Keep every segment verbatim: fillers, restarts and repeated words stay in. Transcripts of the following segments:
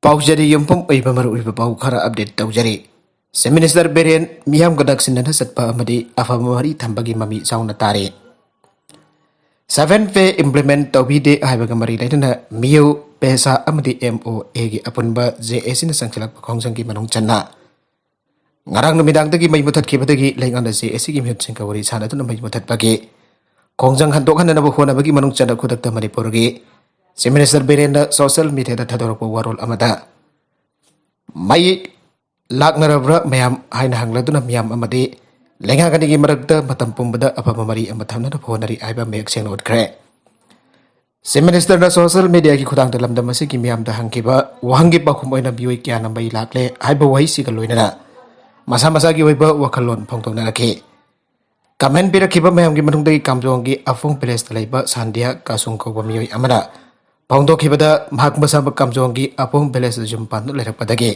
ꯄꯥꯎꯖꯦꯗ ꯌꯨꯝꯐꯝ ꯑꯣꯏꯕ ꯃꯔꯨꯑꯣꯏꯕ ꯄꯥꯎ ꯈꯔ ꯑꯞꯗꯦꯠ ꯇꯧꯖꯔꯤ꯫ ꯆꯤꯐ ꯃꯤꯅꯤꯁꯇꯔ ꯕꯤꯔꯦꯟ ꯃꯤꯌꯥꯝꯒ ꯅꯛꯁꯤꯟꯅꯅ ꯆꯠꯄ ꯑꯃꯗꯤ ꯑꯐꯕ ꯃꯔꯤ ꯊꯝꯕꯒꯤ ꯃꯃꯤ ꯆꯥꯎꯅ ꯇꯥꯔꯤ꯫ ꯁꯚꯦꯟ ꯄꯦ ꯏꯝꯄ꯭ꯂꯤꯃꯦꯟ ꯇꯧꯕꯤꯗꯦ ꯍꯥꯏꯕꯒ ꯃꯔꯤ ꯂꯩꯅꯅ ꯃꯤꯌꯨ, ꯄꯦꯁꯥ ꯑꯃꯗꯤ ꯑꯦꯝ ꯑꯣ ꯑꯦꯒꯤ ꯑꯄꯨꯟꯕ ꯖꯦ ꯑꯦ ꯁꯤꯅ ꯆꯪꯁꯤꯜꯂꯛꯄ ꯈꯣꯡꯖꯪꯒꯤ ꯃꯅꯨꯡ ꯆꯟꯅ ꯉꯔꯥꯡ ꯅꯨꯃꯤꯗꯥꯡꯗꯒꯤ ꯃꯩ ꯃꯨꯊꯠꯈꯤꯕꯗꯒꯤ ꯂꯩꯉꯥꯛꯅ ꯖꯦ ꯑꯦ ꯁꯤꯒꯤ ꯃꯤꯍꯨꯠꯁꯤꯡꯒ ꯋꯥꯔꯤ ꯁꯥꯟꯅꯗꯨꯅ ꯃꯩ ꯃꯨꯊꯠꯄꯒꯤ ꯈꯣꯡꯖꯪ ꯍꯟꯗꯣꯛꯍꯟꯅꯅꯕ ꯍꯣꯠꯅꯕꯒꯤ ꯃꯅꯨꯡ ꯆꯟꯅ ꯈꯨꯗꯛꯇ ꯃꯅꯤꯄꯨꯔꯒꯤ ꯆꯤꯐ ꯃꯤꯅꯤꯁꯇꯔ ꯕꯤꯔꯦꯟꯅ ꯁꯣꯁꯤꯌꯦꯜ ꯃꯤꯗꯤꯌꯥꯗ ꯊꯥꯗꯣꯔꯛꯄ ꯋꯥꯔꯣꯜ ꯑꯃꯗ ꯃꯩ ꯂꯥꯛꯅꯔꯕ꯭ꯔꯥ ꯃꯌꯥꯝ ꯍꯥꯏꯅ ꯍꯪꯂꯗꯨꯅ ꯃꯤꯌꯥꯝ ꯑꯃꯗꯤ ꯂꯩꯉꯥꯛ ꯑꯅꯤꯒꯤ ꯃꯔꯛꯇ ꯃꯇꯝ ꯄꯨꯝꯕꯗ ꯑꯐꯕ ꯃꯔꯤ ꯑꯃ ꯊꯝꯅꯅꯕ ꯍꯣꯠꯅꯔꯤ ꯍꯥꯏꯕ ꯃꯌꯦꯛ ꯁꯦꯡꯅ ꯎꯠꯈ꯭ꯔꯦ꯫ ꯆꯤꯐ ꯃꯤꯅꯤꯁꯇꯔꯅ ꯁꯣꯁꯤꯌꯦꯜ ꯃꯤꯗꯤꯌꯥꯒꯤ ꯈꯨꯊꯥꯡꯗ ꯂꯝꯗꯝ ꯑꯁꯤꯒꯤ ꯃꯤꯌꯥꯝꯗ ꯍꯪꯈꯤꯕ ꯋꯥꯍꯪꯒꯤ ꯄꯥꯎꯈꯨꯝ ꯑꯣꯏꯅ ꯃꯤꯑꯣꯏ ꯀꯌꯥꯅ ꯃꯩ ꯂꯥꯛꯂꯦ ꯍꯥꯏꯕ ꯋꯥꯍꯩꯁꯤꯒ ꯂꯣꯏꯅꯅ ꯃꯁꯥ ꯃꯁꯥꯒꯤ ꯑꯣꯏꯕ ꯋꯥꯈꯜꯂꯣꯟ ꯐꯣꯡꯗꯣꯛꯅꯔꯛꯈꯤ꯫ ꯀꯃꯦꯟ ꯄꯤꯔꯛꯈꯤꯕ ꯃꯌꯥꯝꯒꯤ ꯃꯅꯨꯡꯗꯒꯤ ꯀꯥꯝꯖꯣꯡꯒꯤ ꯑꯐꯣꯡ ꯚꯤꯂꯦꯖꯇ ꯂꯩꯕ ꯁꯥꯟꯗꯤꯌꯥ ꯀꯥꯁꯨꯡ ꯀꯧꯕ ꯃꯤꯑꯣꯏ ꯑꯃꯅ ꯐꯣꯡꯗꯣꯛꯈꯤꯕꯗ, ꯃꯍꯥꯛ ꯃꯁꯥꯃꯛ ꯀꯥꯝꯖꯣꯡꯒꯤ ꯑꯐꯣꯡ ꯚꯤꯂꯦꯖꯇ ꯌꯨꯝ ꯄꯥꯟꯗꯨꯅ ꯂꯩꯔꯛꯄꯗꯒꯤ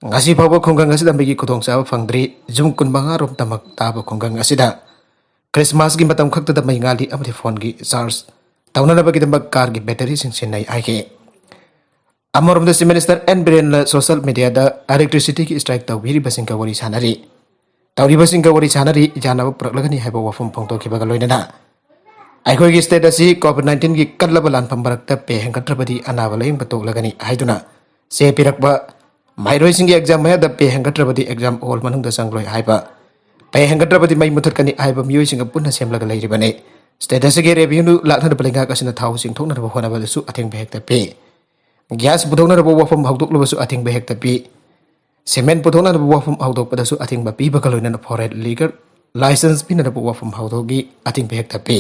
ꯉꯁꯤ ꯐꯥꯎꯕ ꯈꯨꯡꯒꯪ ꯑꯁꯤꯗ ꯃꯩꯒꯤ ꯈꯨꯗꯣꯡꯆꯥꯕ ꯐꯪꯗ꯭ꯔꯤ꯫ ꯌꯨꯝ ꯀꯨꯟꯃꯉꯥ ꯔꯣꯝꯇꯃꯛ ꯇꯥꯕ ꯈꯨꯡꯒꯪ ꯑꯁꯤꯗ ꯈ꯭ꯔꯤꯁꯃꯥꯁꯀꯤ ꯃꯇꯝ ꯈꯛꯇꯗ ꯃꯩ ꯉꯥꯜꯂꯤ ꯑꯃꯗꯤ ꯐꯣꯟꯒꯤ ꯆꯥꯔꯖ ꯇꯧꯅꯅꯕꯒꯤꯗꯃꯛ ꯀꯥꯔꯒꯤ ꯕꯦꯇꯔꯤꯁꯤꯡ ꯁꯤꯖꯤꯟꯅꯩ ꯍꯥꯏꯈꯤ꯫ ꯑꯃꯔꯣꯝꯗ ꯆꯤꯐ ꯃꯤꯅꯤꯁꯇꯔ ꯑꯦꯟ ꯕꯤꯔꯦꯟꯅ ꯁꯣꯁꯤꯌꯦꯜ ꯃꯤꯗꯤꯌꯥꯗ ꯏꯂꯦꯛꯇ꯭ꯔꯤꯁꯤꯇꯤꯒꯤ ꯁ꯭ꯇ꯭ꯔꯥꯏꯛ ꯇꯧꯕꯤꯔꯤꯕꯁꯤꯡꯒ ꯋꯥꯔꯤ ꯁꯥꯟꯅꯔꯤ꯫ ꯇꯧꯔꯤꯕꯁꯤꯡꯒ ꯋꯥꯔꯤ ꯁꯥꯟꯅꯔꯤ, ꯌꯥꯅꯕ ꯄꯨꯔꯛꯂꯒꯅꯤ ꯍꯥꯏꯕ ꯋꯥꯐꯝ ꯐꯣꯡꯗꯣꯛꯈꯤꯕꯒ ꯂꯣꯏꯅꯅ ꯑꯩꯈꯣꯏꯒꯤ ꯁ꯭ꯇꯦꯠ ꯑꯁꯤ ꯀꯣꯚꯤꯗ ꯅꯥꯏꯟꯇꯤꯟꯒꯤ ꯀꯜꯂꯕ ꯂꯥꯟꯐꯝ ꯃꯔꯛꯇ ꯄꯦ ꯍꯦꯟꯒꯠꯇ꯭ꯔꯕꯗꯤ ꯑꯅꯥꯕ ꯂꯥꯌꯦꯡꯕ ꯇꯣꯛꯂꯒꯅꯤ ꯍꯥꯏꯗꯨꯅ ꯆꯦ ꯄꯤꯔꯛꯄ, ꯃꯍꯩꯔꯣꯏꯁꯤꯡꯒꯤ ꯑꯦꯛꯖꯥꯝ ꯃꯌꯥꯗ ꯄꯦ ꯍꯦꯟꯒꯠꯇ꯭ꯔꯕꯗꯤ ꯑꯦꯛꯖꯥꯝ ꯍꯣꯜ ꯃꯅꯨꯡꯗ ꯆꯪꯂꯣꯏ ꯍꯥꯏꯕ, ꯄꯦ ꯍꯦꯟꯒꯠꯇ꯭ꯔꯕꯗꯤ ꯃꯩ ꯃꯨꯊꯠꯀꯅꯤ ꯍꯥꯏꯕ ꯃꯤꯑꯣꯏꯁꯤꯡꯒ ꯄꯨꯟꯅ ꯁꯦꯝꯂꯒ ꯂꯩꯔꯤꯕꯅꯤ꯫ ꯁ꯭ꯇꯦꯠ ꯑꯁꯤꯒꯤ ꯔꯦꯚꯤꯅ꯭ꯌꯨ ꯂꯥꯛꯅꯅꯕ ꯂꯩꯉꯥꯛ ꯑꯁꯤꯅ ꯊꯥꯎ ꯆꯤꯡꯊꯣꯛꯅꯅꯕ ꯍꯣꯠꯅꯕꯗꯁꯨ ꯑꯊꯤꯡꯕ ꯍꯦꯛꯇ ꯄꯤ꯫ ꯒ꯭ꯌꯥꯁ ꯄꯨꯊꯣꯛꯅꯅꯕ ꯋꯥꯐꯝ ꯍꯧꯗꯣꯛꯂꯕꯁꯨ ꯑꯊꯤꯡꯕ ꯍꯦꯛꯇ ꯄꯤ꯫ ꯁꯤꯃꯦꯟ ꯄꯨꯊꯣꯛꯅꯅꯕ ꯋꯥꯐꯝ ꯍꯧꯗꯣꯛꯄꯗꯁꯨ ꯑꯊꯤꯡꯕ ꯄꯤꯕꯒ ꯂꯣꯏꯅꯅ ꯐꯣꯔꯦꯟ ꯂꯤꯀꯔ ꯂꯥꯏꯁꯦꯟꯁ ꯄꯤꯅꯅꯕ ꯋꯥꯐꯝ ꯍꯧꯗꯣꯛꯈꯤ, ꯑꯊꯤꯡꯕ ꯍꯦꯛꯇ ꯄꯤ꯫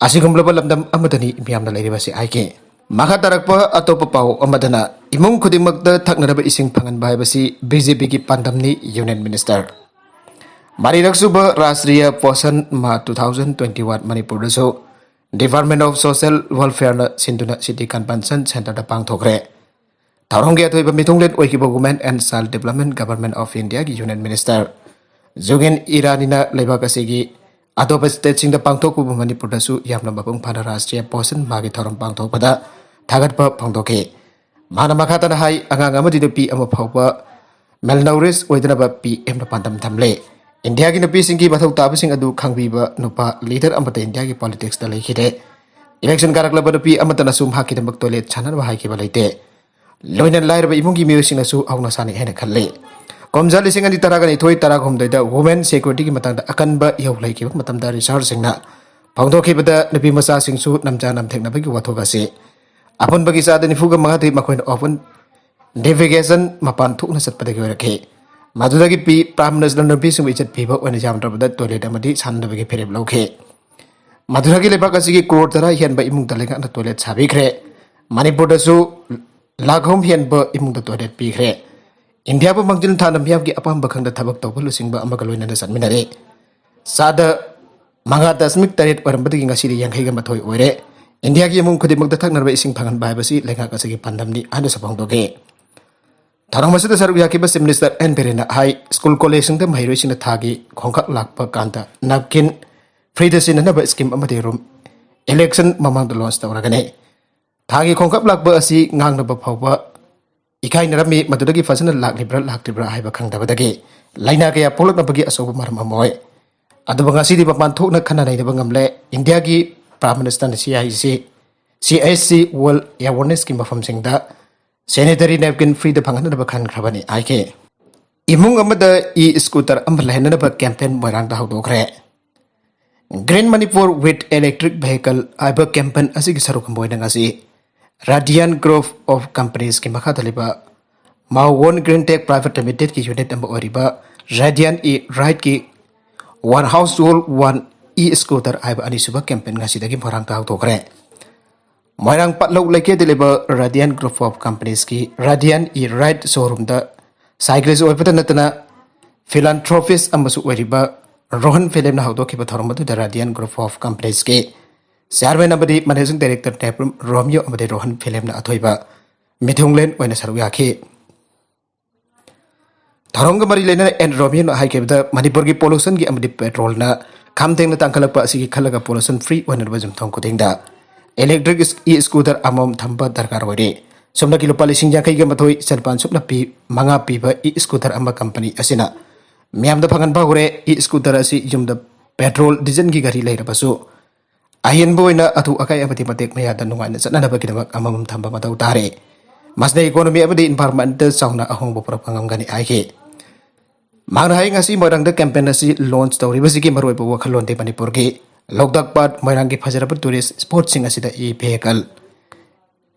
ꯑꯁꯤꯒꯨꯝꯂꯕ ꯂꯝꯗꯝ ꯑꯃꯗꯅꯤ ꯃꯤꯌꯥꯝꯅ ꯂꯩꯔꯤꯕꯁꯤ ꯍꯥꯏꯈꯤ꯫ ꯃꯈꯥ ꯇꯥꯔꯛꯄ ꯑꯇꯣꯞꯄ ꯄꯥꯎ ꯑꯃꯗꯅ, ꯏꯃꯨꯡ ꯈꯨꯗꯤꯡꯃꯛꯇ ꯊꯛꯅꯅꯕ ꯏꯁꯤꯡ ꯐꯪꯍꯟꯕ ꯍꯥꯏꯕꯁꯤ ꯕꯤ ꯖꯦ ꯄꯤꯒꯤ ꯄꯥꯟꯗꯝꯅꯤ, ꯌꯨꯅꯤꯌꯟ ꯃꯤꯅꯤꯁꯇꯔ꯫ ꯃꯔꯤꯔꯛꯁꯨꯕ Rashtriya Poshan Maah two thousand twenty one ꯃꯅꯤꯄꯨꯔꯗꯁꯨ Department of Social Welfare ꯅ ꯁꯤꯟꯗꯨꯅ ꯁꯤꯇꯤ ꯀꯟꯚꯦꯟꯁꯟ ꯁꯦꯟꯇꯔꯗ ꯄꯥꯡꯊꯣꯛꯈ꯭ꯔꯦ꯫ ꯊꯧꯔꯝꯒꯤ ꯑꯊꯣꯏꯕ ꯃꯤꯊꯨꯡꯂꯦꯟ ꯑꯣꯏꯈꯤꯕ Women and Child Development, Government of India ꯒꯤ ꯌꯨꯅꯤꯌꯟ ꯃꯤꯅꯤꯁꯇꯔ ꯖꯨꯒꯦꯟ ꯏꯔꯥꯅꯤꯅ ꯂꯩꯕꯥꯛ ꯑꯁꯤꯒꯤ ꯑꯇꯣꯞꯄ ꯁ꯭ꯇꯦꯠꯁꯤꯡꯗ ꯄꯥꯡꯊꯣꯛꯄꯕꯨ ꯃꯅꯤꯄꯨꯔꯗꯁꯨ ꯌꯥꯝꯅ ꯃꯄꯨꯡ ꯐꯥꯅ ꯔꯥꯁꯇ꯭ꯔꯤꯌ ꯄꯣꯁꯟ ꯃꯥꯍꯒꯤ ꯊꯧꯔꯝ ꯄꯥꯡꯊꯣꯛꯄꯗ ꯊꯥꯒꯠꯄ ꯐꯣꯡꯗꯣꯛꯈꯤ꯫ ꯃꯥꯅ ꯃꯈꯥ ꯇꯥꯅ ꯍꯥꯏ, ꯑꯉꯥꯡ ꯑꯃꯗꯤ ꯅꯨꯄꯤ ꯑꯃ ꯐꯥꯎꯕ malnourished ꯑꯣꯏꯗꯅꯕ ꯄꯤ ꯑꯦꯝꯅ ꯄꯥꯟꯗꯝ ꯊꯝꯂꯦ꯫ ꯏꯟꯗꯤꯌꯥꯒꯤ ꯅꯨꯄꯤꯁꯤꯡꯒꯤ ꯃꯊꯧ ꯇꯥꯕꯁꯤꯡ ꯑꯗꯨ ꯈꯪꯕꯤꯕ ꯅꯨꯄꯥ leader ꯑꯃꯠꯇ ꯏꯟꯗꯤꯌꯥꯒꯤ politicsꯇ ꯂꯩꯈꯤꯗꯦ꯫ Election ꯀꯥꯔꯛꯂꯕ ꯅꯨꯄꯤ ꯑꯃꯠꯇꯅꯁꯨ ꯃꯍꯥꯛꯀꯤꯗꯃꯛ toilet ꯁꯥꯟꯅꯅꯕ ꯍꯥꯏꯈꯤꯕ ꯂꯩꯇꯦ꯫ ꯂꯣꯏꯅ ꯂꯥꯏꯔꯕ ꯏꯃꯨꯡꯒꯤ ꯃꯤꯑꯣꯏꯁꯤꯡꯅꯁꯨ ꯍꯧꯅ ꯁꯥꯅꯩ ꯍꯥꯏꯅ ꯈꯜꯂꯤ꯫ ꯀꯨꯝꯖꯥ ꯂꯤꯁꯤꯡ ꯑꯅꯤ ꯇꯔꯥꯒ ꯅꯤꯊꯣꯏ ꯇꯔꯥꯍꯨꯝꯗꯣꯏꯗ women securityꯒꯤ ꯃꯇꯥꯡꯗ ꯑꯀꯟꯕ ꯏꯍꯧ ꯂꯩꯈꯤꯕ ꯃꯇꯝꯗ researchꯁꯤꯡꯅ ꯐꯣꯡꯗꯣꯛꯈꯤꯕꯗ, ꯅꯨꯄꯤ ꯃꯆꯥꯁꯤꯡꯁꯨ ꯅꯝꯖꯥ ꯅꯝꯊꯦꯛꯅꯕꯒꯤ ꯋꯥꯊꯣꯛ ꯑꯁꯤ ꯑꯄꯨꯟꯕꯒꯤ ꯆꯥꯗ ꯅꯤꯐꯨꯒ ꯃꯉꯥꯗꯤ ꯃꯈꯣꯏꯅ open defecation, ꯃꯄꯥꯟ ꯊꯣꯛꯅ ꯆꯠꯄꯗꯒꯤ ꯑꯣꯏꯔꯛꯈꯤ꯫ ꯃꯗꯨꯗꯒꯤ ꯄꯤ-, Prime Minister ꯅꯨꯄꯤꯁꯤꯡꯕꯨ ꯏꯖꯠ ꯄꯤꯕ ꯑꯣꯏꯅ ꯌꯥꯝꯗ꯭ꯔꯕꯗ toilet ꯑꯃꯗꯤ ꯁꯥꯟꯅꯕꯒꯤ ꯐꯤꯔꯦꯞ ꯂꯧꯈꯤ꯫ ꯃꯗꯨꯗꯒꯤ ꯂꯩꯕꯥꯛ ꯑꯁꯤꯒꯤ ꯀ꯭ꯔꯣꯔ ꯇꯔꯥ ꯍꯦꯟꯕ ꯏꯃꯨꯡꯗ ꯂꯩꯉꯥꯛꯅ toilet ꯁꯥꯕꯤꯈ꯭ꯔꯦ꯫ ꯃꯅꯤꯄꯨꯔꯗꯁꯨ ꯂꯥꯈ ꯑꯍꯨꯝ ꯍꯦꯟꯕ ꯏꯃꯨꯡꯗ toilet ꯄꯤꯈ꯭ꯔꯦ꯫ ꯏꯟꯗꯤꯌꯥꯕꯨ ꯃꯥꯡꯖꯤꯜ ꯊꯥꯅ ꯃꯤꯌꯥꯝꯒꯤ ꯑꯄꯥꯝꯕ ꯈꯪꯗ ꯊꯕꯛ ꯇꯧꯕ ꯂꯨꯆꯤꯡꯕ ꯑꯃꯒ ꯂꯣꯏꯅꯅ ꯆꯠꯃꯤꯟꯅꯔꯦ꯫ ꯆꯥꯗ ꯃꯉꯥ ꯗꯁꯃꯤꯛ ꯇꯔꯦꯠ ꯑꯣꯏꯔꯝꯕꯗꯒꯤ ꯉꯁꯤꯗꯤ ꯌꯥꯡꯈꯩꯒ ꯃꯥꯊꯣꯏ ꯑꯣꯏꯔꯦ꯫ ꯏꯟꯗꯤꯌꯥꯒꯤ ꯏꯃꯨꯡ ꯈꯨꯗꯤꯡꯃꯛꯇ ꯊꯛꯅꯕ ꯏꯁꯤꯡ ꯐꯪꯍꯟꯕ ꯍꯥꯏꯕꯁꯤ ꯂꯩꯉꯥꯛ ꯑꯁꯤꯒꯤ ꯄꯥꯟꯗꯝꯅꯤ ꯍꯥꯏꯅꯁꯨ ꯐꯣꯡꯗꯣꯛꯈꯤ꯫ ꯊꯧꯔꯝ ꯑꯁꯤꯗ ꯁꯔꯨꯛ ꯌꯥꯈꯤꯕ Chief Minister ꯑꯦꯟ ꯕꯤꯔꯦꯟꯅ ꯍꯥꯏ, ꯁ꯭ꯀꯨꯜ ꯀꯣꯂꯦꯖꯁꯤꯡꯗ ꯃꯍꯩꯔꯣꯏꯁꯤꯡꯅ ꯊꯥꯒꯤ ꯈꯣꯡꯀꯥꯞ ꯂꯥꯛꯄ ꯀꯥꯟꯗ napkin free ꯗ ꯁꯤꯖꯤꯟꯅꯅꯕ scheme ꯑꯃꯗꯤ room election ꯃꯃꯥꯡꯗ launch ꯇꯧꯔꯒꯅꯤ꯫ ꯊꯥꯒꯤ ꯈꯣꯡꯀꯥꯞ ꯂꯥꯛꯄ ꯑꯁꯤ ꯉꯥꯡꯅꯕ ꯐꯥꯎꯕ ꯏꯀꯥꯏꯅꯔꯝꯃꯤ꯫ ꯃꯗꯨꯗꯒꯤ ꯐꯖꯅ ꯂꯥꯛꯂꯤꯕ꯭ꯔꯥ ꯂꯥꯛꯇ꯭ꯔꯤꯕ꯭ꯔꯥ ꯍꯥꯏꯕ ꯈꯪꯗꯕꯗꯒꯤ ꯂꯥꯏꯅꯥ ꯀꯌꯥ ꯄꯣꯛꯂꯛꯅꯕꯒꯤ ꯑꯆꯧꯕ ꯃꯔꯝ ꯑꯃ ꯑꯣꯏ꯫ ꯑꯗꯨꯕꯨ ꯉꯁꯤꯗꯤ ꯃꯄꯥꯟ ꯊꯣꯛꯅ ꯈꯟꯅ ꯅꯩꯅꯕ ꯉꯝꯂꯦ꯫ ꯏꯟꯗꯤꯌꯥꯒꯤ Prime Ministerꯅ C I C, C H C World Awarenessꯀꯤ ꯃꯐꯝꯁꯤꯡꯗ sanitary napkin free ꯗ ꯐꯪꯍꯟꯅꯕ ꯈꯟꯈ꯭ꯔꯕꯅꯤ ꯍꯥꯏꯈꯤ꯫ ꯏꯃꯨꯡ ꯑꯃꯗ e-scooter ꯑꯃ ꯂꯩꯍꯟꯅꯅꯕ campaign ꯃꯣꯏꯔꯥꯡꯗ ꯍꯧꯗꯣꯛꯈ꯭ꯔꯦ꯫ Green Manipur with Electric Vehicle ꯍꯥꯏꯕ campaign ꯑꯁꯤꯒꯤ ꯁꯔꯨꯛ ꯑꯃ ꯑꯣꯏꯅ ꯉꯁꯤ Radian Group of Companiesꯀꯤ ꯃꯈꯥꯗ ꯂꯩꯕ Maowon Green Tech Private Limitedꯀꯤ unit ꯑꯃ ꯑꯣꯏꯔꯤꯕ Radian E-Rideꯀꯤ One Household One E-Scooter ꯍꯥꯏꯕ ꯑꯅꯤꯁꯨꯕ campaign ꯉꯁꯤꯗꯒꯤ ꯃꯣꯏꯔꯥꯡꯗ ꯍꯧꯗꯣꯛꯈ꯭ꯔꯦ꯫ ꯃꯣꯏꯔꯥꯡ ꯄꯠꯂꯧ ꯂꯩꯀꯦꯗ ꯂꯩꯕ Radian Group of Companiesꯀꯤ Radian E-Ride showroomꯗ cyclist ꯑꯣꯏꯕꯇ ꯅꯠꯇꯅ philanthropist ꯑꯃꯁꯨ ꯑꯣꯏꯔꯤꯕ ꯔꯣꯍꯟ ꯐꯤꯂꯦꯝꯅ ꯍꯧꯗꯣꯛꯈꯤꯕ ꯊꯧꯔꯝ ꯑꯗꯨꯗ Radian Group of Companiesꯀꯤ chairman ꯑꯃꯗꯤ managing director ꯅꯦꯄ꯭ꯔꯨꯝ ꯔꯣꯃꯤꯌꯣ ꯑꯃꯗꯤ ꯔꯣꯍꯟ ꯐꯤꯂꯦꯝꯅ ꯑꯊꯣꯏꯕ ꯃꯤꯊꯨꯡꯂꯦꯟ ꯑꯣꯏꯅ ꯁꯔꯨꯛ ꯌꯥꯈꯤ꯫ ꯊꯧꯔꯝꯒ ꯃꯔꯤ ꯂꯩꯅꯅ ꯑꯦꯟ ꯔꯣꯃꯤꯌꯣꯅ ꯍꯥꯏꯈꯤꯕꯗ, ꯃꯅꯤꯄꯨꯔꯒꯤ pollutionꯒꯤ ꯑꯃꯗꯤ petrolꯅ ꯈꯝ ꯊꯦꯡꯅ ꯇꯥꯡꯈꯠꯂꯛꯄ ꯑꯁꯤꯒꯤ ꯈꯜꯂꯒ pollution free ꯑꯣꯏꯅꯅꯕ ꯌꯨꯝꯊꯣꯡ ꯈꯨꯗꯤꯡꯗ electric e-scooter ꯑꯃꯃꯝ ꯊꯝꯕ ꯗꯔꯀꯥꯔ ꯑꯣꯏꯔꯤ꯫ ꯁꯨꯞꯅꯒꯤ ꯂꯨꯄꯥ ꯂꯤꯁꯤꯡ ꯌꯥꯡꯈꯩꯒ ꯃꯥꯊꯣꯏ ꯆꯅꯤꯄꯥꯟ ꯁꯨꯞꯅ ꯄꯤ ꯃꯉꯥ ꯄꯤꯕ ꯏ ꯁ꯭ꯀꯨꯇꯔ ꯑꯃ ꯀꯝꯄꯅꯤ ꯑꯁꯤꯅ ꯃꯤꯌꯥꯝꯗ ꯐꯪꯍꯟꯕ ꯍꯧꯔꯦ꯫ ꯏ ꯁ꯭ꯀꯨꯇꯔ ꯑꯁꯤ ꯌꯨꯝꯗ ꯄꯦꯇ꯭ꯔꯣꯜ ꯗꯤꯖꯜꯒꯤ ꯒꯥꯔꯤ ꯂꯩꯔꯕꯁꯨ ꯑꯍꯦꯟꯕ ꯑꯣꯏꯅ ꯑꯊꯨ ꯑꯀꯥꯏ ꯑꯃꯗꯤ ꯃꯇꯦꯛ ꯃꯌꯥꯗ ꯅꯨꯡꯉꯥꯏꯅ ꯆꯠꯅꯅꯕꯒꯤꯗꯃꯛ ꯑꯃꯃꯝ ꯊꯝꯕ ꯃꯊꯧ ꯇꯥꯔꯦ꯫ ꯃꯁꯤꯅ ꯏꯀꯣꯅꯣꯃꯤ ꯑꯃꯗꯤ ꯏꯟꯚꯥꯏꯔꯣꯟꯃꯦꯟꯇ ꯆꯥꯎꯅ ꯑꯍꯣꯡꯕ ꯄꯨꯔꯛꯄ ꯉꯝꯒꯅꯤ ꯍꯥꯏꯈꯤ꯫ ꯃꯍꯥꯛꯅ ꯍꯥꯏ, ꯉꯁꯤ ꯃꯣꯏꯔꯥꯡꯗ ꯀꯦꯝꯄꯦꯟ ꯑꯁꯤ ꯂꯣꯟꯆ ꯇꯧꯔꯤꯕꯁꯤꯒꯤ ꯃꯔꯨꯑꯣꯏꯕ ꯋꯥꯈꯜꯂꯣꯟꯗꯤ ꯃꯅꯤꯄꯨꯔꯒꯤ ꯂꯣꯛꯇꯥꯛ ꯄꯥꯠ ꯃꯣꯏꯔꯥꯡꯒꯤ ꯐꯖꯔꯕ ꯇꯨꯔꯤꯁ ꯁ꯭ꯄꯣꯠꯁꯤꯡ ꯑꯁꯤꯗ ꯏ ꯚꯦꯍꯤꯀꯜ,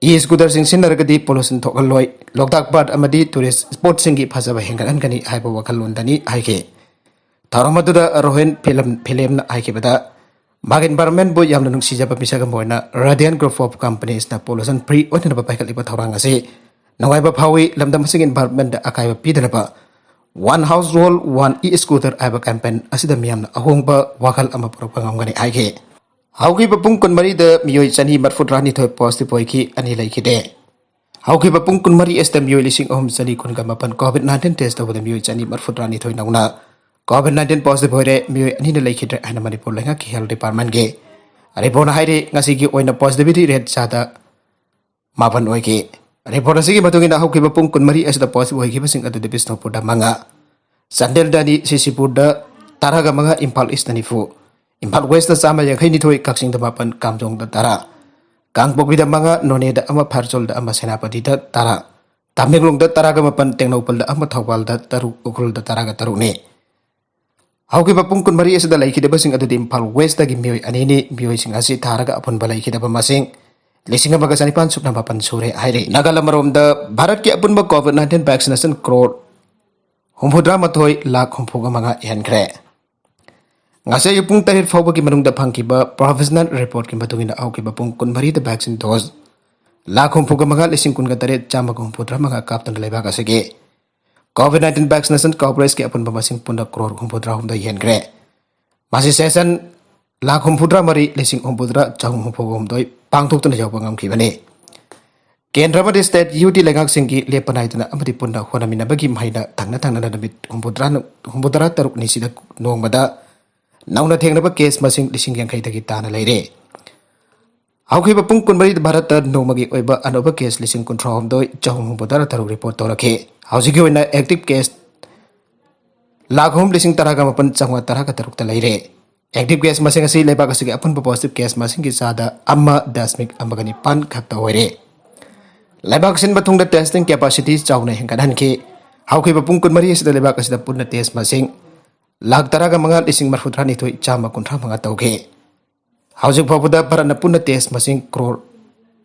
ꯏ ꯁ꯭ꯀꯨꯇꯔꯁꯤꯡ ꯁꯤꯖꯤꯟꯅꯔꯒꯗꯤ ꯄꯣꯂꯨꯁꯟ ꯊꯣꯛꯍꯜꯂꯣꯏ, ꯂꯣꯛꯇꯥꯛ ꯄꯥꯠ ꯑꯃꯗꯤ ꯇꯨꯔꯤꯁ ꯁ꯭ꯄꯣꯠꯁꯤꯡꯒꯤ ꯐꯖꯕ ꯍꯦꯟꯒꯠꯍꯟꯒꯅꯤ ꯍꯥꯏꯕ ꯋꯥꯈꯜꯂꯣꯟꯗꯅꯤ ꯍꯥꯏꯈꯤ꯫ ꯊꯧꯔꯝ ꯑꯗꯨꯗ ꯔꯣꯍꯤꯟ ꯐꯤꯂꯝ ꯐꯤꯂꯦꯝꯅ ꯍꯥꯏꯈꯤꯕꯗ, ꯃꯍꯥꯛ ꯏꯟꯚꯥꯏꯔꯣꯟꯃꯦꯟꯕꯨ ꯌꯥꯝꯅ ꯅꯨꯡꯁꯤꯖꯕ ꯃꯤꯁꯛ ꯑꯃ ꯑꯣꯏꯅ ꯔꯥꯗꯤꯌꯟ ꯒ꯭ꯔꯨꯞ ꯑꯣꯐ ꯀꯝꯄꯅꯤꯁꯅ ꯄꯣꯂꯨꯁꯟ ꯐ꯭ꯔꯤ ꯑꯣꯏꯅꯅꯕ ꯄꯥꯏꯈꯠꯂꯤꯕ ꯊꯧꯔꯥꯡ ꯑꯁꯤ ꯅꯨꯡꯉꯥꯏꯕ ꯐꯥꯎꯏ꯫ ꯂꯝꯗꯝ ꯑꯁꯤꯒꯤ ꯏꯟꯚꯥꯏꯔꯣꯟꯃꯦꯟꯗ ꯑꯀꯥꯏꯕ ꯄꯤꯗꯅꯕ one house hall one E scooter ꯍꯥꯏꯕ ꯀꯦꯝꯄꯦꯟ ꯑꯁꯤꯗ ꯃꯤꯌꯥꯝꯅ ꯑꯍꯣꯡꯕ ꯋꯥꯈꯜ ꯑꯃ ꯄꯨꯔꯛꯄ ꯉꯝꯒꯅꯤ ꯍꯥꯏꯈꯤ꯫ ꯍꯧꯈꯤꯕ ꯄꯨꯡ ꯀꯨꯟꯃꯔꯤꯗ ꯃꯤꯑꯣꯏ ꯆꯅꯤ ꯃꯔꯤꯐꯨꯇꯔꯥꯅꯤꯊꯣꯏ ꯄꯣꯖꯤꯇꯤꯚ ꯑꯣꯏꯈꯤ, ꯑꯅꯤ ꯂꯩꯈꯤꯗꯦ꯫ ꯍꯧꯈꯤꯕ ꯄꯨꯡ ꯀꯨꯟꯃꯔꯤ ꯑꯁꯤꯗ ꯃꯤꯑꯣꯏ ꯂꯤꯁꯤꯡ ꯑꯍꯨꯝ ꯆꯅꯤ ꯀꯨꯟꯒ ꯃꯥꯄꯟ ꯀꯣꯚꯤꯗ ꯅꯥꯏꯟꯇꯤꯟ ꯇꯦꯁ ꯇꯧꯕꯗ ꯃꯤꯑꯣꯏ ꯆꯅꯤ ꯃꯔꯤꯐꯨꯇꯔꯥꯅꯤꯊꯣꯏ ꯅꯧꯅ ꯀꯣꯚꯤꯗ ꯅꯥꯏꯟꯇꯤꯟ ꯄꯣꯖꯤꯇꯤꯚ ꯑꯣꯏꯔꯦ꯫ ꯃꯤꯑꯣꯏ ꯑꯅꯤꯅ ꯂꯩꯈꯤꯗ꯭ꯔꯦ ꯍꯥꯏꯅ ꯃꯅꯤꯄꯨꯔ ꯂꯩꯉꯥꯛꯀꯤ ꯍꯦꯜꯊ ꯗꯤꯄꯥꯔꯠꯃꯦꯟꯒꯤ ꯔꯤꯄꯣꯔꯠꯅ ꯍꯥꯏꯔꯤ꯫ ꯉꯁꯤꯒꯤ ꯑꯣꯏꯅ ꯄꯣꯖꯤꯇꯤꯚꯤꯇꯤ ꯔꯦꯠ ꯆꯥꯗ ꯃꯥꯄꯟ ꯑꯣꯏꯈꯤ꯫ ꯔꯤꯄꯣꯔꯠ ꯑꯁꯤꯒꯤ ꯃꯇꯨꯡ ꯏꯟꯅ ꯍꯧꯈꯤꯕ ꯄꯨꯡ ꯀꯨꯟꯃꯔꯤ ꯑꯁꯤꯗ ꯄꯣꯖꯤꯇꯤꯚ ꯑꯣꯏꯈꯤꯕꯁꯤꯡ ꯑꯗꯨꯗꯤ ꯕꯤꯁꯅꯨꯄꯨꯔꯗ ꯃꯉꯥ, ꯆꯥꯟꯗꯦꯜꯗ ꯑꯅꯤ, ꯁꯤꯁꯤꯄꯨꯔꯗ ꯇꯔꯥꯒ ꯃꯉꯥ, ꯏꯝꯐꯥꯜ ꯏꯁꯇ ꯅꯤꯐꯨ, ꯏꯝꯐꯥꯜ ꯋꯦꯁꯇ ꯆꯥꯝꯃ ꯌꯥꯡꯈꯩ ꯅꯤꯊꯣꯏ, ꯀꯛꯆꯤꯡꯗ ꯃꯥꯄꯟ, ꯀꯥꯝꯖꯣꯡꯗ ꯇꯔꯥ, ꯀꯥꯡꯄꯣꯛꯄꯤꯗ ꯃꯉꯥ, ꯅꯣꯅꯦꯗ ꯑꯃ, ꯐꯥꯔꯆꯣꯜꯗ ꯑꯃ, ꯁꯦꯅꯥꯄꯇꯤꯗ ꯇꯔꯥ, ꯇꯃꯦꯡꯂꯣꯡꯗ ꯇꯔꯥꯒ ꯃꯥꯄꯟ, ꯇꯦꯡꯅꯧꯄꯜꯗ ꯑꯃ, ꯊꯧꯕꯥꯜꯗ ꯇꯔꯨꯛ, ꯎꯈ꯭ꯔꯨꯜꯗ ꯇꯔꯥꯒ ꯇꯔꯨꯛꯅꯤ꯫ ꯍꯧꯈꯤꯕ ꯄꯨꯡ ꯀꯨꯟꯃꯔꯤ ꯑꯁꯤꯗ ꯂꯩꯈꯤꯗꯕꯁꯤꯡ ꯑꯗꯨꯗꯤ ꯏꯝꯐꯥꯜ ꯋꯦꯁꯇꯒꯤ ꯃꯤꯑꯣꯏ ꯑꯅꯤꯅꯤ꯫ ꯃꯤꯑꯣꯏꯁꯤꯡ ꯑꯁꯤ ꯊꯥꯔꯒ ꯑꯄꯨꯟꯕ ꯂꯩꯈꯤꯗꯕ ꯃꯁꯤꯡ ꯂꯤꯁꯤꯡ ꯑꯃꯒ ꯆꯅꯤꯄꯥꯟ ꯁꯨꯞꯅ ꯃꯥꯄꯟ ꯁꯨꯔꯦ ꯍꯥꯏꯔꯤ꯫ ꯅꯥꯒꯥꯂꯦꯟ ꯑꯃꯔꯣꯝꯗ ꯚꯥꯔꯠꯀꯤ ꯑꯄꯨꯟꯕ ꯀꯣꯚꯤꯗ ꯅꯥꯏꯟꯇꯤꯟ ꯚꯦꯛꯁꯤꯅꯦꯁꯟ ꯀ꯭ꯔꯣꯔ ꯍꯨꯝꯐꯨꯇꯔꯥ ꯃꯥꯊꯣꯏ ꯂꯥꯈ ꯍꯨꯝꯐꯨꯒ ꯃꯉꯥ ꯍꯦꯟꯈ꯭ꯔꯦ꯫ ꯉꯁꯤ ꯑꯌꯨꯛ ꯄꯨꯡ ꯇꯔꯦꯠ ꯐꯥꯎꯕꯒꯤ ꯃꯅꯨꯡꯗ ꯐꯪꯈꯤꯕ ꯄ꯭ꯔꯣꯐꯦꯁꯅꯦꯜ ꯔꯤꯄꯣꯔꯠꯀꯤ ꯃꯇꯨꯡ ꯏꯟꯅ ꯍꯧꯈꯤꯕ ꯄꯨꯡ ꯀꯨꯟꯃꯔꯤꯗ ꯚꯦꯛꯁꯤꯟ ꯗꯣꯁ ꯂꯥꯈ ꯍꯨꯝꯐꯨꯒ ꯃꯉꯥ ꯂꯤꯁꯤꯡ ꯀꯨꯟꯒ ꯇꯔꯦꯠ ꯆꯥꯝꯃꯒ ꯍꯨꯝꯐꯨꯇꯔꯥ ꯃꯉꯥ ꯀꯥꯞꯇꯨꯅ ꯂꯩꯕꯥꯛ ꯑꯁꯤꯒꯤ ꯀꯣꯚꯤꯗ ꯅꯥꯏꯟꯇꯤꯟ ꯚꯦꯛꯁꯤꯅꯦꯁꯟ ꯀꯣꯚꯔꯦꯖꯀꯤ ꯑꯄꯨꯟꯕ ꯃꯁꯤꯡ ꯄꯨꯟꯅ ꯀ꯭ꯔꯣꯔ ꯍꯨꯝꯐꯨꯇꯔꯥ ꯍꯨꯝꯗꯣꯏ ꯍꯦꯟꯈ꯭ꯔꯦ꯫ ꯃꯁꯤ ꯁꯦꯁꯟ ꯂꯥꯈ ꯍꯨꯝꯐꯨꯇꯔꯥ ꯃꯔꯤ ꯂꯤꯁꯤꯡ ꯍꯨꯝꯐꯨꯇꯔꯥ ꯆꯍꯨꯝ ꯍꯨꯝꯐꯨꯒ ꯍꯨꯝꯗꯣꯏ ꯄꯥꯡꯊꯣꯛꯇꯨꯅ ꯌꯥꯎꯕ ꯉꯝꯈꯤꯕꯅꯤ꯫ ꯀꯦꯟꯗ꯭ꯔ ꯑꯃꯗꯤ ꯁ꯭ꯇꯦꯠ ꯌꯨꯇꯤ ꯂꯩꯉꯥꯛꯁꯤꯡꯒꯤ ꯂꯦꯞꯄ ꯅꯥꯏꯗꯅ ꯑꯃꯗꯤ ꯄꯨꯟꯅ ꯍꯣꯠꯅꯃꯤꯟꯅꯕꯒꯤ ꯃꯍꯩꯅ ꯊꯪꯅ ꯊꯪꯅꯅ ꯅꯨꯃꯤꯠ ꯍꯨꯝꯐꯨꯇꯔꯥ, ꯍꯨꯝꯐꯨꯇꯔꯥ ꯇꯔꯨꯛꯅꯤꯁꯤꯗ ꯅꯣꯡꯃꯗ ꯅꯧꯅ ꯊꯦꯡꯅꯕ ꯀꯦꯁ ꯃꯁꯤꯡ ꯂꯤꯁꯤꯡ ꯌꯥꯡꯈꯩꯗꯒꯤ ꯇꯥꯅ ꯂꯩꯔꯦ꯫ ꯍꯧꯈꯤꯕ ꯄꯨꯡ ꯀꯨꯟꯃꯔꯤꯗ ꯚꯥꯔꯠꯇ ꯅꯣꯡꯃꯒꯤ ꯑꯣꯏꯕ ꯑꯅꯧꯕ ꯀꯦꯁ ꯂꯤꯁꯤꯡ ꯀꯨꯟꯊ꯭ꯔꯥ ꯍꯨꯝꯗꯣꯏ ꯆꯍꯨꯝ ꯍꯨꯝꯐꯨꯇꯔꯥ ꯇꯔꯨꯛ ꯔꯤꯄꯣꯔꯠ ꯇꯧꯔꯛꯈꯤ꯫ ꯍꯧꯖꯤꯛꯀꯤ ꯑꯣꯏꯅ ꯑꯦꯛꯇꯤꯚ ꯀꯦꯁ ꯂꯥꯈ ꯑꯍꯨꯝ ꯂꯤꯁꯤꯡ ꯇꯔꯥꯒ ꯃꯥꯄꯟ ꯆꯥꯝꯃꯉꯥ ꯇꯔꯥꯒ ꯇꯔꯨꯛꯇ ꯂꯩꯔꯦ꯫ ꯑꯦꯛꯇꯤꯚ ꯀꯦꯁ ꯃꯁꯤꯡ ꯑꯁꯤ ꯂꯩꯕꯥꯛ ꯑꯁꯤꯒꯤ ꯑꯄꯨꯟꯕ ꯄꯣꯖꯤꯇꯤꯚ ꯀꯦꯁ ꯃꯁꯤꯡꯒꯤ ꯆꯥꯗ ꯑꯃ ꯗꯁꯃꯤꯛ ꯑꯃꯒ ꯅꯤꯄꯥꯟ ꯈꯛꯇ ꯑꯣꯏꯔꯦ꯫ ꯂꯩꯕꯥꯛ ꯁꯤꯟꯕ ꯊꯨꯡꯅ ꯇꯦꯁꯇꯤꯡ ꯀꯦꯄꯥꯁꯤꯇꯤ ꯆꯥꯎꯅ ꯍꯦꯟꯒꯠꯍꯟꯈꯤ꯫ ꯍꯧꯈꯤꯕ ꯄꯨꯡ ꯀꯨꯟꯃꯔꯤ ꯑꯁꯤꯗ ꯂꯩꯕꯥꯛ ꯑꯁꯤꯗ ꯄꯨꯟꯅ ꯇꯦꯁ ꯃꯁꯤꯡ ꯂꯥꯈ ꯇꯔꯥꯒ ꯃꯉꯥ ꯂꯤꯁꯤꯡ ꯃꯔꯤꯐꯨꯇꯔꯥꯅꯤꯊꯣꯏ ꯆꯥꯝꯃ ꯀꯨꯟꯊ꯭ꯔꯥ ꯃꯉꯥ ꯇꯧꯈꯤ꯫ ꯍꯧꯖꯤꯛ ꯐꯥꯎꯕꯗ ꯚꯥꯔꯠꯅ ꯄꯨꯟꯅ ꯇꯦꯁ ꯃꯁꯤꯡ ꯀ꯭ꯔꯣꯔ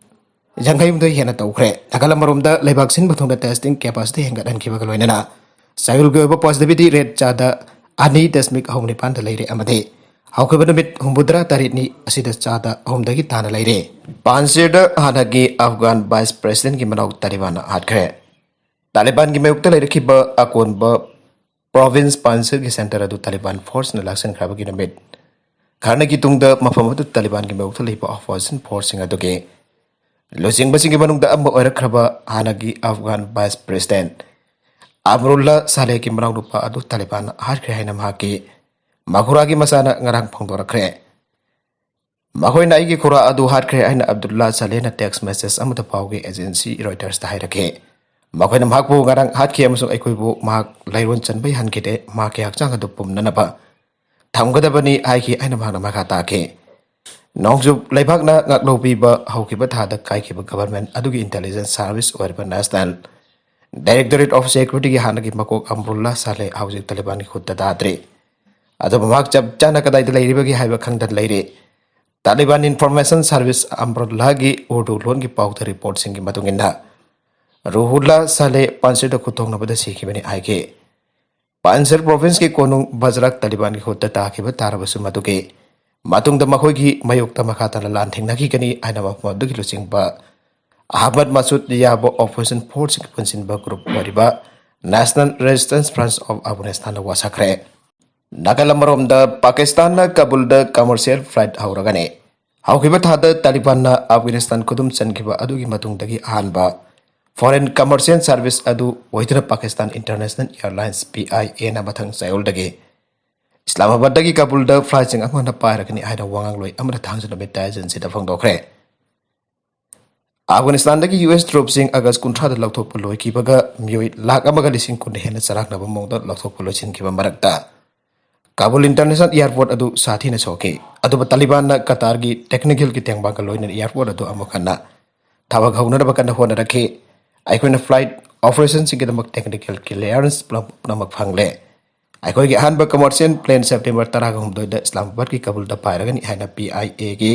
ꯌꯥꯡꯈꯩ ꯍꯨꯝꯗꯣꯏ ꯍꯦꯟꯅ ꯇꯧꯈ꯭ꯔꯦ꯫ ꯅꯥꯒꯥꯂꯦꯟ ꯃꯔꯣꯝꯗ ꯂꯩꯕꯥꯛ ꯁꯤꯟꯕ ꯊꯨꯡꯅ ꯇꯦꯁꯇꯤꯡ ꯀꯦꯄꯥꯁꯤꯇꯤ ꯍꯦꯟꯒꯠꯍꯟꯈꯤꯕꯒ ꯂꯣꯏꯅꯅ ꯆꯌꯣꯜꯒꯤ ꯑꯣꯏꯕ ꯄꯣꯖꯤꯇꯤꯚꯤꯇꯤ ꯔꯦꯠ ꯆꯥꯗ ꯑꯅꯤ ꯗꯁꯃꯤꯛ ꯑꯍꯨꯝ ꯅꯤꯄꯥꯟꯗ ꯂꯩꯔꯦ ꯑꯃꯗꯤ ꯍꯧꯈꯤꯕ ꯅꯨꯃꯤꯠ ꯍꯨꯝꯐꯨꯇꯔꯥ ꯇꯔꯦꯠꯅꯤ ꯑꯁꯤꯗ ꯆꯥꯗ ꯑꯍꯨꯝꯗꯒꯤ ꯇꯥꯅ ꯂꯩꯔꯦ꯫ ꯄꯥꯟꯖꯤꯔꯗ ꯍꯥꯟꯅꯒꯤ ꯑꯐꯒꯥꯟ ꯚꯥꯏꯁ ꯄ꯭ꯔꯦꯁꯤꯗꯦꯟꯠꯀꯤ ꯃꯅꯥꯎ ꯇꯥꯂꯤꯕꯥꯟꯅ ꯍꯥꯠꯈ꯭ꯔꯦ꯫ ꯇꯥꯂꯤꯕꯥꯟꯒꯤ ꯃꯥꯌꯣꯛꯇ ꯂꯩꯔꯛꯈꯤꯕ ꯑꯀꯣꯟꯕ ꯄ꯭ꯔꯣꯚꯤꯟꯁ ꯄꯥꯟꯖꯤꯔꯒꯤ ꯁꯦꯟꯇꯔ ꯑꯗꯨ ꯇꯥꯂꯤꯕꯥꯟ ꯐꯣꯔꯁꯅ ꯂꯥꯛꯁꯤꯟꯈ꯭ꯔꯕꯒꯤ ꯅꯨꯃꯤꯠ ꯈꯔꯅꯤꯒꯤ ꯇꯨꯡꯗ ꯃꯐꯝ ꯑꯗꯨ ꯇꯥꯂꯤꯕꯥꯟꯒꯤ ꯃꯥꯌꯣꯛꯇ ꯂꯩꯕ ꯑꯣꯄꯣꯖꯤꯁꯟ ꯐꯣꯔꯁꯁꯤꯡ ꯑꯗꯨꯒꯤ ꯂꯨꯆꯤꯡꯕꯁꯤꯡꯒꯤ ꯃꯅꯨꯡꯗ ꯑꯃ ꯑꯣꯏꯔꯛꯈ꯭ꯔꯕ ꯍꯥꯟꯅꯒꯤ ꯑꯐꯒꯥꯟ ꯚꯥꯏꯁ ꯄ꯭ꯔꯦꯁꯤꯗꯦꯟꯠ ꯑꯃꯔꯨꯜꯂꯥ ꯁꯥꯂꯦꯍꯒꯤ ꯃꯅꯥꯎꯅꯨꯄꯥ ꯑꯗꯨ ꯇꯥꯂꯤꯕꯥꯟꯅ ꯍꯥꯠꯈ꯭ꯔꯦ ꯍꯥꯏꯅ ꯃꯍꯥꯛꯀꯤ ꯃꯈꯨꯔꯥꯒꯤ ꯃꯆꯥꯅ ꯉꯔꯥꯡ ꯐꯣꯡꯗꯣꯔꯛꯈ꯭ꯔꯦ꯫ ꯃꯈꯣꯏꯅ ꯑꯩꯒꯤ ꯈꯨꯔꯥ ꯑꯗꯨ ꯍꯥꯠꯈ꯭ꯔꯦ ꯍꯥꯏꯅ ꯑꯕꯗꯨꯜꯂꯥ ꯁꯥꯂꯦꯍꯅ ꯇꯦꯛꯁ ꯃꯦꯁꯦꯖ ꯑꯃꯗ ꯄꯥꯎꯒꯤ ꯑꯦꯖꯦꯟꯁꯤ ꯔꯣꯏꯇꯔꯁꯇ ꯍꯥꯏꯔꯛꯈꯤ꯫ ꯃꯈꯣꯏꯅ ꯃꯍꯥꯛꯄꯨ ꯉꯔꯥꯡ ꯍꯥꯠꯈꯤ ꯑꯃꯁꯨꯡ ꯑꯩꯈꯣꯏꯕꯨ ꯃꯍꯥꯛ ꯂꯩꯔꯣꯟ ꯆꯟꯕ ꯌꯥꯍꯟꯈꯤꯗꯦ, ꯃꯍꯥꯛꯀꯤ ꯍꯛꯆꯥꯡ ꯑꯗꯨ ꯄꯨꯝꯅꯅꯕ ꯊꯝꯒꯗꯕꯅꯤ ꯍꯥꯏꯈꯤ ꯍꯥꯏꯅ ꯃꯍꯥꯛꯅ ꯃꯈꯥ ꯇꯥꯈꯤ꯫ ꯅꯣꯡꯆꯨꯞ ꯂꯩꯕꯥꯛꯅ ꯉꯥꯛꯂꯧꯕꯤꯕ ꯍꯧꯈꯤꯕ ꯊꯥꯗ ꯀꯥꯏꯈꯤꯕ ꯒꯚꯔꯟꯃꯦꯟꯠ ꯑꯗꯨꯒꯤ ꯏꯟꯇꯦꯂꯤꯖꯦꯟꯁ ꯁꯥꯔꯚꯤꯁ ꯑꯣꯏꯔꯤꯕ ꯅꯦꯁꯅꯦꯜ ꯗꯥꯏꯔꯦꯛꯇꯣꯔꯦꯠ ꯑꯣꯐ ꯁꯦꯀ꯭ꯌꯨꯔꯤꯇꯤꯒꯤ ꯍꯥꯟꯅꯒꯤ ꯃꯀꯣꯛ ꯑꯃꯔꯨꯜꯂꯥ ꯁꯥꯂꯦ ꯍꯧꯖꯤꯛ ꯇꯥꯂꯤꯕꯥꯟꯒꯤ ꯈꯨꯠꯇ ꯇꯥꯗ꯭ꯔꯤ꯫ ꯑꯗꯨꯕꯨ ꯃꯍꯥꯛ ꯆꯞ ꯆꯥꯅ ꯀꯗꯥꯏꯗ ꯂꯩꯔꯤꯕꯒꯦ ꯍꯥꯏꯕ ꯈꯪꯗꯅ ꯂꯩꯔꯤ꯫ ꯇꯥꯂꯤꯕꯥꯟ ꯏꯟꯐꯣꯔꯃꯦꯁꯟ ꯁꯥꯔꯚꯤꯁ ꯑꯝꯕꯔꯣꯜꯂꯥꯒꯤ ꯎꯔꯗꯨ ꯂꯣꯟꯒꯤ ꯄꯥꯎꯗ ꯔꯤꯄꯣꯔꯠꯁꯤꯡꯒꯤ ꯃꯇꯨꯡ ꯏꯟꯅ, ꯔꯨꯍꯨꯜꯂꯥ ꯁꯥꯂꯦ ꯄꯥꯟꯁꯤꯔꯗ ꯈꯨꯠꯊꯣꯡꯅꯕꯗ ꯁꯤꯈꯤꯕꯅꯤ ꯍꯥꯏꯈꯤ꯫ ꯄꯥꯟꯁꯤꯔ ꯄ꯭ꯔꯣꯚꯤꯟꯁꯀꯤ ꯀꯣꯅꯨꯡ ꯕꯖꯔꯥꯛ ꯇꯥꯂꯤꯕꯥꯟꯒꯤ ꯈꯨꯠꯇ ꯇꯥꯈꯤꯕ ꯇꯥꯔꯕꯁꯨ, ꯃꯗꯨꯒꯤ ꯃꯇꯨꯡꯗ ꯃꯈꯣꯏꯒꯤ ꯃꯥꯌꯣꯛꯇ ꯃꯈꯥ ꯇꯥꯅ ꯂꯥꯟ ꯊꯦꯡꯅꯈꯤꯒꯅꯤ ꯍꯥꯏꯅ ꯃꯐꯝ ꯑꯗꯨꯒꯤ ꯂꯨꯆꯤꯡꯕ ꯑꯍꯃꯗ ꯃꯁꯨꯗ ꯌꯥꯕ ꯑꯣꯄꯣꯖꯤꯁꯟ ꯐꯣꯔꯁꯁꯤꯡꯒꯤ ꯄꯨꯟꯁꯤꯟꯕ ꯒ꯭ꯔꯨꯞ ꯑꯣꯏꯔꯤꯕ ꯅꯦꯁꯅꯦꯜ ꯔꯦꯁꯤꯁꯇꯦꯟꯁ ꯐ꯭ꯔꯟꯠ ꯑꯣꯐ ꯑꯐꯒꯥꯅꯤꯁꯇꯥꯟꯅ ꯋꯥꯁꯛꯈ꯭ꯔꯦ꯫ ꯅꯥꯀꯜ ꯑꯃꯔꯣꯝꯗ, ꯄꯥꯀꯤꯁꯇꯥꯟꯅ ꯀꯥꯕꯨꯜꯗ ꯀꯃꯔꯁꯤꯌꯦꯜ ꯐ꯭ꯂꯥꯏꯠ ꯍꯧꯔꯒꯅꯤ꯫ ꯍꯧꯈꯤꯕ ꯊꯥꯗ ꯇꯥꯂꯤꯕꯥꯟꯅ ꯑꯐꯒꯥꯅꯤꯁꯇꯥꯟ ꯈꯨꯗꯨꯝ ꯆꯟꯈꯤꯕ ꯑꯗꯨꯒꯤ ꯃꯇꯨꯡꯗꯒꯤ ꯑꯍꯥꯟꯕ ꯐꯣꯔꯦꯟ ꯀꯃꯔꯁꯤꯌꯦꯜ ꯁꯥꯔꯚꯤꯁ ꯑꯗꯨ ꯑꯣꯏꯗꯨꯅ ꯄꯥꯀꯤꯁꯇꯥꯟ ꯏꯟꯇꯔꯅꯦꯁꯅꯦꯜ ꯑꯦꯌꯔꯂꯥꯏꯟꯁ, ꯄꯤ ꯑꯥꯏ ꯑꯦꯅ ꯃꯊꯪ ꯆꯌꯣꯜꯗꯒꯤ ꯏꯁꯂꯥꯃꯥꯕꯥꯗꯇꯒꯤ ꯀꯥꯕꯨꯜꯗ ꯐ꯭ꯂꯥꯏꯠꯁꯤꯡ ꯑꯃꯨꯛ ꯍꯟꯅ ꯄꯥꯏꯔꯒꯅꯤ ꯍꯥꯏꯅ ꯋꯥꯉꯥꯡꯂꯣꯏ ꯑꯃꯅ ꯊꯥꯡꯖ ꯅꯨꯃꯤꯠꯇ ꯑꯦꯖꯦꯟꯁꯤꯗ ꯐꯣꯡꯗꯣꯛꯈ꯭ꯔꯦ꯫ ꯑꯐꯒꯥꯅꯤꯁꯇꯥꯟꯗꯒꯤ ꯌꯨ ꯑꯦꯁ ꯇ꯭ꯔꯨꯞꯁꯤꯡ ꯑꯥꯒꯁ ꯀꯨꯟꯊ꯭ꯔꯥꯗ ꯂꯧꯊꯣꯛꯄ ꯂꯣꯏꯈꯤꯕꯒ ꯃꯤꯑꯣꯏ ꯂꯥꯈ ꯑꯃꯒ ꯂꯤꯁꯤꯡ ꯀꯨꯟ ꯍꯦꯟꯅ ꯆꯔꯥꯡꯅꯕ ꯃꯑꯣꯡꯗ ꯂꯧꯊꯣꯛꯄ ꯂꯣꯏꯁꯤꯟꯈꯤꯕ ꯃꯔꯛꯇ ꯀꯥꯕꯨꯜ ꯏꯟꯇꯔꯅꯦꯁꯅꯦꯜ ꯑꯦꯌꯥꯔꯄꯣꯔꯠ ꯑꯗꯨ ꯁꯥꯊꯤꯅ ꯁꯣꯛꯈꯤ꯫ ꯑꯗꯨꯕꯨ ꯇꯥꯂꯤꯕꯥꯟꯅ ꯀꯇꯥꯔꯒꯤ ꯇꯦꯛꯅꯤꯀꯦꯜꯒꯤ ꯇꯦꯡꯕꯥꯡꯒ ꯂꯣꯏꯅꯅ ꯑꯦꯌꯥꯔꯄꯣꯔꯠ ꯑꯗꯨ ꯑꯃꯨꯛ ꯍꯟꯅ ꯊꯕꯛ ꯍꯧꯅꯅꯕ ꯀꯟꯅ ꯍꯣꯠꯅꯔꯛꯈꯤ꯫ ꯑꯩꯈꯣꯏꯅ ꯐ꯭ꯂꯥꯏꯠ ꯑꯣꯄꯔꯦꯁꯟꯁꯤꯡꯒꯤꯗꯃꯛ ꯇꯦꯛꯅꯤꯀꯦꯜ ꯀ꯭ꯂꯤꯌꯥꯔꯦꯟꯁ ꯄꯨꯝꯅꯃꯛ ꯐꯪꯂꯦ꯫ ꯑꯩꯈꯣꯏꯒꯤ ꯑꯍꯥꯟꯕ ꯀꯃꯔꯁꯤꯌꯦꯜ ꯄ꯭ꯂꯦꯟ ꯁꯦꯞꯇꯦꯝꯕꯔ ꯇꯔꯥꯒ ꯍꯨꯝꯗꯣꯏꯗ ꯏꯁꯂꯥꯃꯥꯕꯥꯗꯀꯤ ꯀꯥꯕꯨꯜꯗ ꯄꯥꯏꯔꯒꯅꯤ ꯍꯥꯏꯅ ꯄꯤ ꯑꯥꯏ ꯑꯦꯒꯤ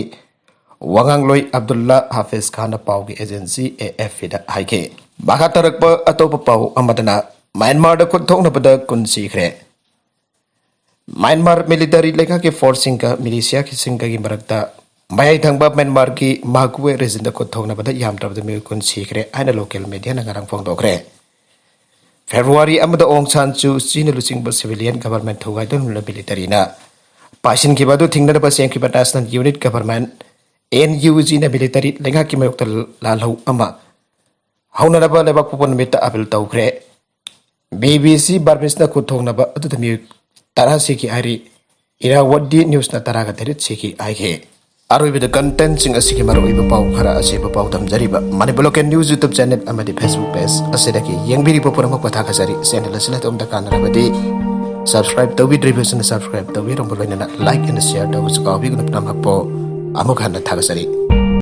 ꯋꯥꯉꯥꯡꯂꯣꯏ ꯑꯕꯗꯨꯜꯂꯥ ꯍꯥꯐꯤꯖ ꯈꯥꯟꯅ ꯄꯥꯎꯒꯤ ꯑꯦꯖꯦꯟꯁꯤ ꯑꯦ ꯑꯦꯐ ꯄꯤꯗ ꯍꯥꯏꯈꯤ꯫ ꯃꯈꯥ ꯇꯥꯔꯛꯄ ꯑꯇꯣꯞꯄ ꯄꯥꯎ ꯑꯃꯗꯅ ꯃ꯭ꯌꯥꯟꯃꯥꯔꯗ ꯈꯨꯠ ꯊꯣꯛꯅꯕꯗ ꯀꯨꯟ ꯁꯤꯈ꯭ꯔꯦ꯫ ꯃ꯭ꯌꯥꯟꯃꯥꯔ ꯃꯤꯂꯤꯇꯔꯤ ꯂꯩꯉꯥꯛꯀꯤ ꯐꯣꯔꯁꯁꯤꯡꯒ ꯃꯤꯂꯤꯁꯤꯌꯥꯁꯤꯡꯒꯒꯤ ꯃꯔꯛꯇ ꯃꯌꯥꯏ ꯊꯪꯕ ꯃ꯭ꯌꯥꯟꯃꯥꯔꯒꯤ ꯃꯥꯒꯨꯋꯦ ꯔꯤꯖꯟꯗ ꯈꯨꯠ ꯊꯣꯛꯅꯕꯗ ꯌꯥꯝꯗ꯭ꯔꯕꯗ ꯃꯤꯑꯣꯏ ꯀꯨꯟ ꯁꯤꯈ꯭ꯔꯦ ꯍꯥꯏꯅ ꯂꯣꯀꯦꯜ ꯃꯦꯗꯤꯌꯥꯅ ꯉꯔꯥꯡ ꯐꯣꯡꯗꯣꯛꯈ꯭ꯔꯦ꯫ ꯐꯦꯕ꯭ꯔꯨꯋꯥꯔꯤ ꯑꯃꯗ ꯑꯣꯡ ꯁꯥꯟ ꯁꯨ ꯆꯤꯅ ꯂꯨꯆꯤꯡꯕ ꯁꯤꯚꯤꯂꯤꯌꯟ ꯒꯚꯔꯟꯃꯦꯟꯠ ꯊꯨꯒꯥꯏꯗꯨꯅ ꯃꯤꯂꯤꯇꯔꯤꯅ ꯄꯥꯏꯁꯤꯟꯈꯤꯕ ꯑꯗꯨ ꯊꯤꯡꯅꯅꯕ ꯁꯦꯝꯈꯤꯕ national unit government, N U ꯖꯤꯅ ꯃꯤꯂꯤꯇꯔꯤ ꯂꯩꯉꯥꯛꯀꯤ ꯃꯥꯌꯣꯛꯇ ꯂꯥꯜꯍꯧ ꯑꯃ ꯍꯧꯅꯅꯕ ꯂꯩꯕꯥꯛꯄꯣꯛꯄ ꯅꯨꯃꯤꯠꯇ ꯑꯥꯄꯤꯜ ꯇꯧꯈ꯭ꯔꯦ꯫ ꯕꯤ ꯕꯤ ꯁꯤ ꯕꯔꯃꯤꯁꯅ ꯈꯨꯠ ꯊꯣꯛꯅꯕ ꯑꯗꯨꯗ ꯃꯤꯑꯣꯏ ꯇꯔꯥ ꯁꯤꯈꯤ ꯍꯥꯏꯔꯤ꯫ ꯏꯔꯥꯋꯠꯗꯤ ꯅ꯭ꯌꯨꯁꯅ ꯇꯔꯥꯒ ꯇꯔꯦꯠ ꯁꯤꯈꯤ ꯍꯥꯏꯈꯤ꯫ ꯑꯔꯣꯏꯕꯗ ꯀꯟꯇꯦꯟꯠꯁꯤꯡ ꯑꯁꯤꯒꯤ ꯃꯔꯨꯑꯣꯏꯕ ꯄꯥꯎ ꯈꯔ ꯑꯁꯤꯕ ꯄꯥꯎ ꯊꯝꯖꯔꯤꯕ Manipur local news YouTube channel ꯑꯃꯗꯤ ꯐꯦꯁꯕꯨꯛ ꯄꯦꯖ ꯑꯁꯤꯗꯒꯤ ꯌꯦꯡꯕꯤꯔꯤꯕ ꯄꯨꯝꯅꯃꯛꯄꯨ ꯊꯥꯒꯠꯆꯔꯤ꯫ ꯆꯦꯅꯦꯜ ꯑꯁꯤꯅ ꯑꯗꯣꯝꯗ ꯀꯥꯟꯅꯔꯕꯗꯤ ꯁꯕꯁꯀ꯭ꯔꯥꯏꯕ ꯇꯧꯕꯤꯗ꯭ꯔꯤꯕꯁꯤꯡꯅ ꯁꯕꯁꯀ꯭ꯔꯥꯏꯕ ꯇꯧꯕꯤꯔꯝꯕ ꯂꯣꯏꯅꯅ ꯂꯥꯏꯛ ꯑꯦꯟ ꯁꯤꯌꯔ ꯇꯧꯕꯁꯨ ꯀꯥꯎꯕꯤꯒꯅꯨ꯫ ꯄꯨꯝꯅꯃꯛꯄꯨ ꯑꯃꯨꯛ ꯍꯟꯅ ꯊꯥꯒꯠꯆꯔꯤ꯫